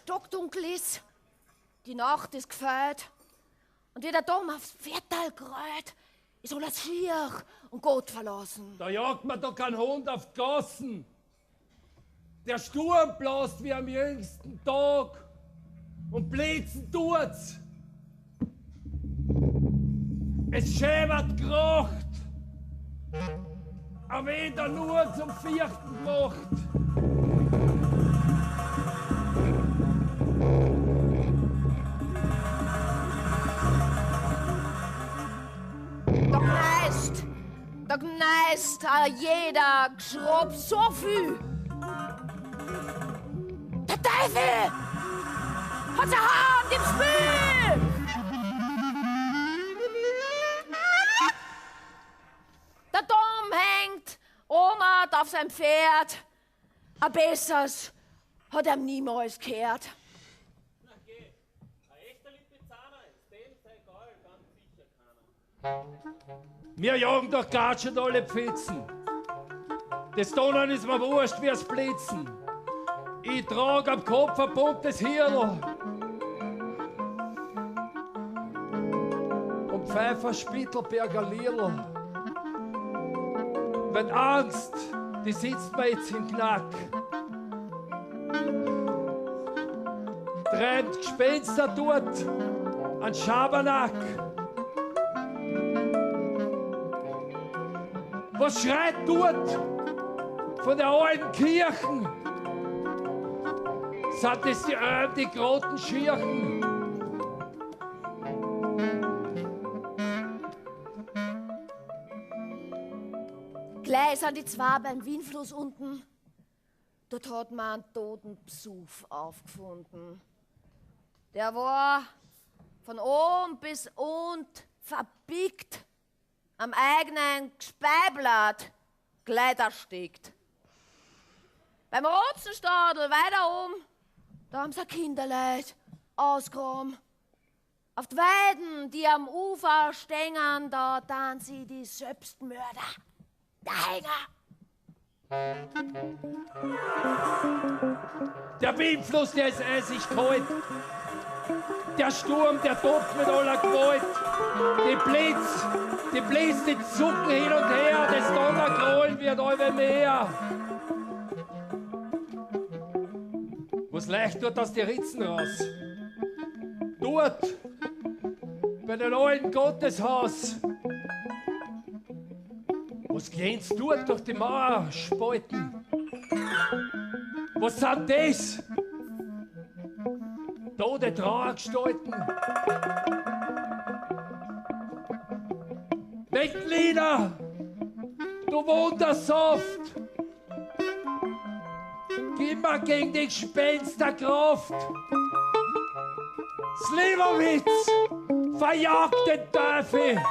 Stockdunkel ist, die Nacht ist gefällt und wie der Dom aufs Pferdtal gerollt, ist alles schier und Gott verlassen. Da jagt man doch keinen Hund auf die Gassen. Der Sturm blast wie am jüngsten Tag und blitzen tut's. Es schäbert kracht, aber weder nur zum vierten gemacht. Da gneist jeder Geschrob so viel. Der Teufel hat seine Hand im Spiel! Der Dom hängt oben auf seinem Pferd. Ein besseres hat er niemals gehört. Na geh, ein echter Lipizzaner ist dem sein Gaul ganz sicher keiner. Wir jagen doch grad schon alle Pfützen. Das Donnern ist mir wurscht wie's Blitzen. Ich trag am Kopf ein buntes Hirl und Pfeifer Spittelberger Lierl. Wenn Angst, die sitzt mir jetzt im Knack. Treibt Gespenster dort an Schabernack. Was schreit dort von der alten Kirchen? Sind das die Öben, die großen Schirchen? Gleich sind die zwei beim Wienfluss unten. Dort hat man einen toten Psuf aufgefunden. Der war von oben bis unten verbiegt, am eigenen Gespeiblatt gleich erstickt. Beim Rotzenstadel weiter oben, da haben sie Kinderleid ausgegraben. Auf die Weiden, die am Ufer stehen, da tan sie die Selbstmörder. Der Hänger. Der Windfluss, der ist eisig kalt. Der Sturm, der tobt mit aller Gewalt. Die Blitz, die zucken hin und her. Das Donnergrollen wird allweil mehr. Was leicht tut, dass die Ritzen raus. Dort, bei den alten Gotteshaus. Was glänzt dort durch die Mauerspalten? Was sind das? Tote Trauergestalten. Veltliner, du Wundersaft! Gib mir gegen die Gespensterkraft! Sliwowitz, verjagt den Teufel!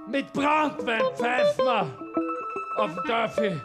Mit Brandwein pfeifen wir auf den Teufel!